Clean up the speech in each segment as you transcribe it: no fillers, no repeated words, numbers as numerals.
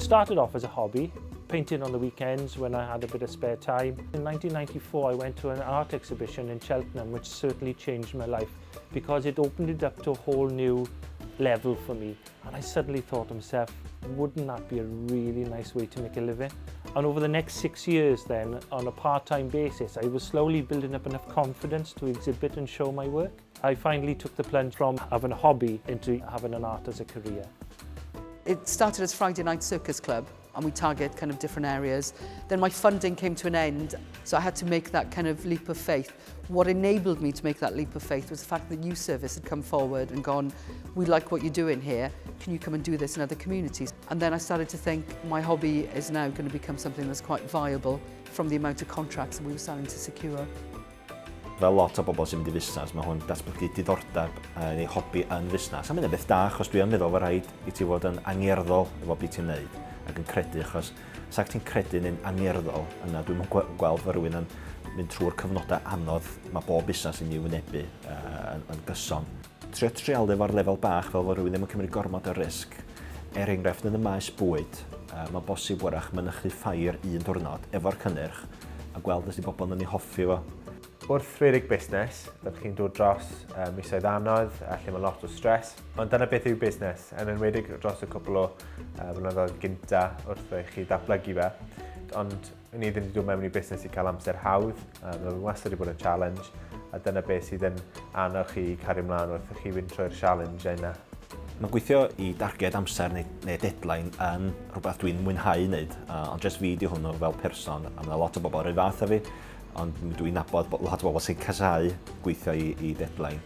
Started off as a hobby, painting on the weekends when I had a bit of spare time. In 1994 I went to an art exhibition in Cheltenham, which certainly changed my life because it opened it up to a whole new level for me. And I suddenly thought to myself, wouldn't that be a really nice way to make a living? And over the next 6 years then, on a part-time basis, I was slowly building up enough confidence to exhibit and show my work. I finally took the plunge from having a hobby into having an art as a career. It started as Friday Night Circus Club, and we target kind of different areas. Then my funding came to an end, so I had to make that kind of leap of faith. What enabled me to make that leap of faith was the fact that Youth Service had come forward and gone, "We like what you're doing here, can you come and do this in other communities?" And then I started to think my hobby is now going to become something that's quite viable from the amount of contracts that we were starting to secure. Fel lot o bobl sy'n mynd i fusnes, mae hwn datblygu diddordeb neu hobi yn fusnes. A mae'n beth da, achos dwi yn meddwl fod rhaid i ti fod yn angerddol efo beth ti'n neud ac yn credu, achos sa ti'n credu neu'n angerddol, yna dwi'n gweld fod rhywun yn mynd trwy'r cyfnodau anodd mae bob busnes yn ei wynebu yn gyson. Trio treialu efo'r lefel bach fel fod rhywun ddim yn cymryd gormod o risg. Er enghraifft, yn y maes bwyd, mae'n bosib wrach mynychu ffair un diwrnod efo'r cynnyrch a gweld os 'di bobl yn ei hoffi fo. Wrth redeg busnes, byddwch chi'n dod dros misoedd anodd a lle mae lot o stres. Ond dyna beth yw busnes, yn enwedig dros y cwpl o flynyddoedd gynta wrth i chi datblygu fe. Ond ni ddim wedi dod mewn i busnes i cael amser hawdd, mae wastad wedi bod yn challenge, a dyna beth sydd yn annog chi cario ymlaen wrth i chi fynd trwy'r challenge yna. Mae gweithio i darged amser neu deadline yn rhywbeth dwi'n mwynhau wneud, ond jyst fi di hwnnw fel person, a mae lot o bobl rhai fath â fi, ond dwi'n nabod lot o bobl sy'n casáu gweithio i deadline.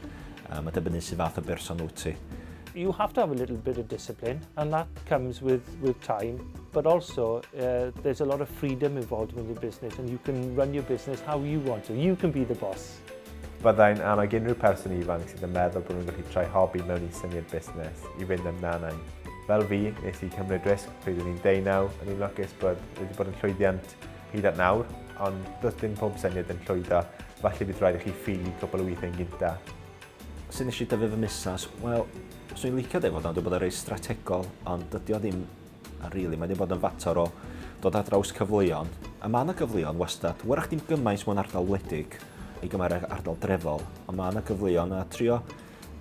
Mae dibynnu sydd fath o berson wyt ti. You have to have a little bit of discipline, and that comes with time, but also there's a lot of freedom involved with your business, and you can run your business how you want to. You can be the boss. Byddai'n annog unrhyw person ifanc sydd yn meddwl bod nhw'n gallu troi hobi mewn i syniad busnes i fynd amdano. Fel fi, nes i cymryd risg pryd o'n i'n 19, o'n i'n lwcus bod wedi bod yn llwyddiant hyd at nawr, ond does dim pob syniad yn llwyddo. Falle bydd rhaid i chi ffaelu cwpl o weithiau yn gynta. Sut nes i dyfu fy musnes? Wel, swn i'n licio dweud fod o'n bod yn reit strategol, ond dydy o ddim really. Mae wedi bod yn fater o dod ar draws cyfleon. A mae yna gyfleon wastad. Wrach dim gymaint mewn ardal wledig i gymharu ardal drefol, ond mae yna gyfleon a trio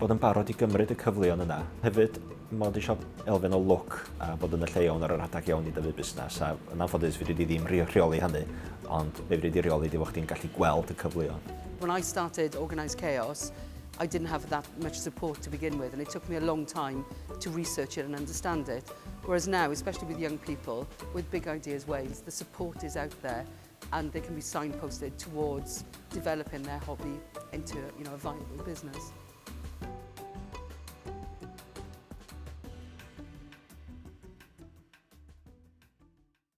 bod yn barod i gymryd y cyfleon yna. Hefyd, mae eisiau elfen o lwc a bod yn y lle iawn ar yr adeg iawn i dyfu busnes. A yn anffodus, fedri di ddim rheoli hynny, ond be fedri di rheoli di fod chdi'n gallu gweld y cyfleon. When I started Organised Chaos, I didn't have that much support to begin with, and it took me a long time to research it and understand it. Whereas now, especially with young people, with Big Ideas Wales, the support is out there and they can be signposted towards developing their hobby into a viable business.